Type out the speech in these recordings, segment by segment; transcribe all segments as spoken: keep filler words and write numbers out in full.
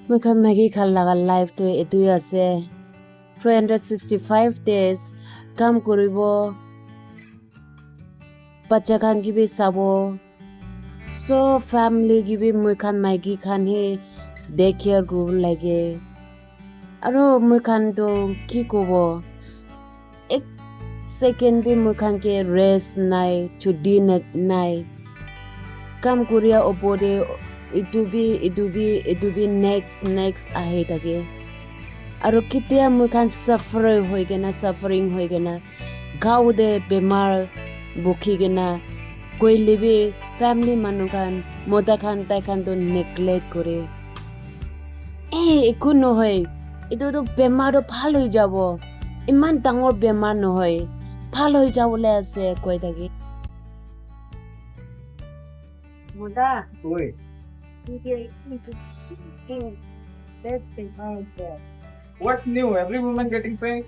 Moi khan maiki khan laga life tu etu ase. Three hundred sixty five days kam kuribo. Bacha khan ke bi sabo. So family ke bi moi khan maiki khan he take care kuribo lage. Aro moi khan tu ki kobo? Ek second bi moi khan ke rest nai, chuti na-, nai. Kam kuria opor te etu bi, etu bi, etu bi next, next ahi thake. Aro ketia moi khan suffer hoi kena, suffering hoi kena, gao te bemar bukhi kena, koile bi family manu khan, mota khan, tai khan tu neglect kore. Eh, eku nohoi. Etu tu bemar tu bhal hoi jabo. Iman dangor bemar nohoi. Bhal hoi jabole ase, koi thaki. Mota. Oi. Best bemar ase. What's new? Every woman getting pain.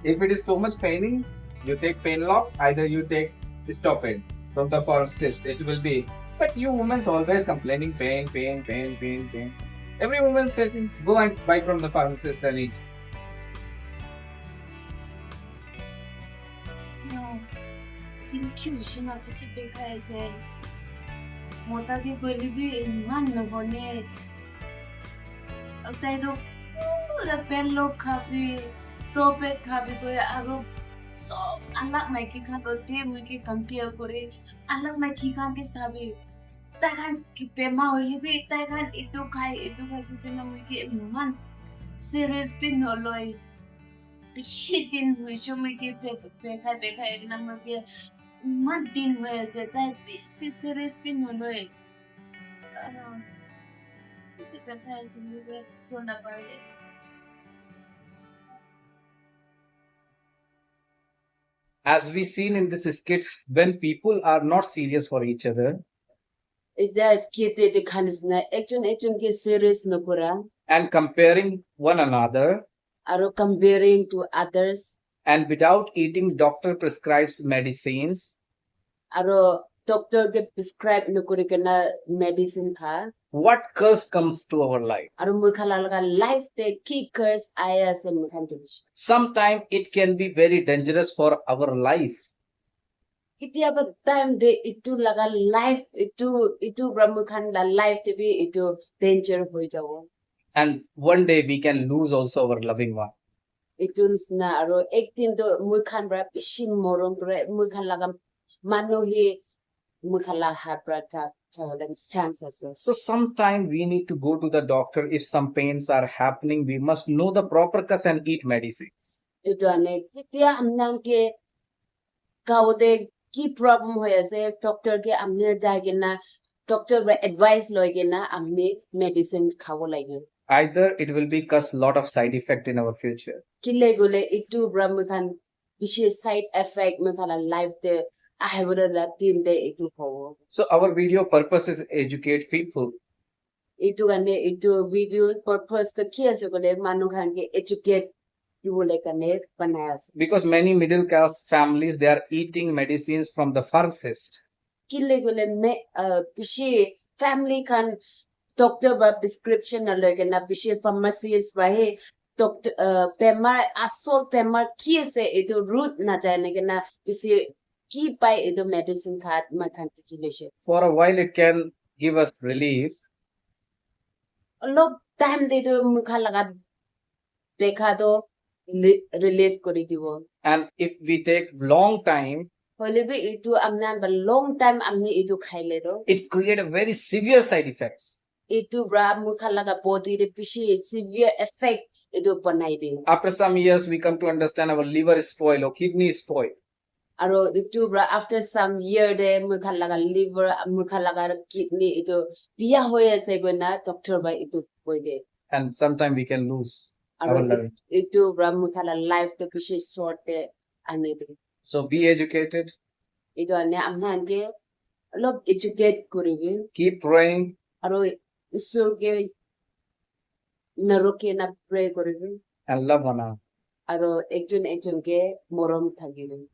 If it is so much paining, you take pain lock, either you take stop it from the pharmacist. It will be. But you women always complaining pain, pain, pain, pain, pain. Every woman facing. Go and buy from the pharmacist and eat. Chiri ki hoise na bishi bekhai ase. Mota ke koile bi eman nahone. Aru tai toh pura pain lock khabi, stop it khabi koi aru sob alag maiki khan toh te moi ke compare kore. Alag maiki khan ke sabi. Tai khan ki bemar hoile bi, tai khan etu khai, etu khai koi kena moi ke eman serious bi noloi. Bishi din hoise moi ke be-, bekhai, bekhai kena moi ke eman din hoi ase, tai bishi serious bi noloi. Ah, bishi bekhai ase moi ke, kona pare. As we seen in this skit, when people are not serious for each other, Etia skit te dikha nisna, ekjon ekjon ke serious nokura. And comparing one another. Aro comparing to others. And without eating doctor prescribes medicines. Aro doctor ke prescribe nokuri kena medicine kha. What curse comes to our life? Aro moi khan laga life te ki curse aya ase moi khan tu bishi. Sometimes it can be very dangerous for our life. Ketiaba time te etu laga life, etu, etu para moi khan la life te bi etu danger hoi jabo. And one day we can lose also our loving one. Etu nisna aro ek din to moi khan para bishi morom kore, moi khan laga manu hi moi khan la hat para cha, cha chance ase. So sometime we need to go to the doctor if some pains are happening. We must know the proper cause and eat medicines. Etu ane ketia amnan ke kao te ki problem hoi ase, doctor ke amne jai kena, doctor para advice loi kena amne medicine khabo lage. Either it will be cause lot of side effect in our future. Kile gole etu para moi khan bishi side effect moi khan la life te ahibole la din te etu hobo. So our video purpose is educate people. Etu karne etu video purpose to ki ase koile manu khan ke educate dibole karne banai ase. Because many middle class families, they are eating medicines from the pharmacist. Kile koile me, uh, bishi family khan doctor para prescription na loi kena bishi pharmacist para he doctor, uh, bemar, asol bemar ki ase etu root na jane kena bishi ki pai etu medicine khat moi khan dikhi loise. For a while it can give us relief. Olop time te tu moi khan laga bekha to li-, relief kori dibo. And if we take long time, hoile bi etu amna ba long time amni etu khaile to it create a very severe side effects. Etu para moi khan laga body te bishi severe effect etu banai de. After some years, we come to understand our liver is spoiled or kidney is spoiled. Aro etu para after some year te moi khan laga liver, moi khan laga kidney etu biya hoi ase koina doctor para etu koi de. And sometime we can lose our life. Aro etu para moi khan la life to bishi short te ani de. So be educated. Etu ane amna ke olop educate koribi. Keep praying. Aro Isor ke naroke na pray koribi. And love one another. Aro ekjon ekjon ke morom thakibi.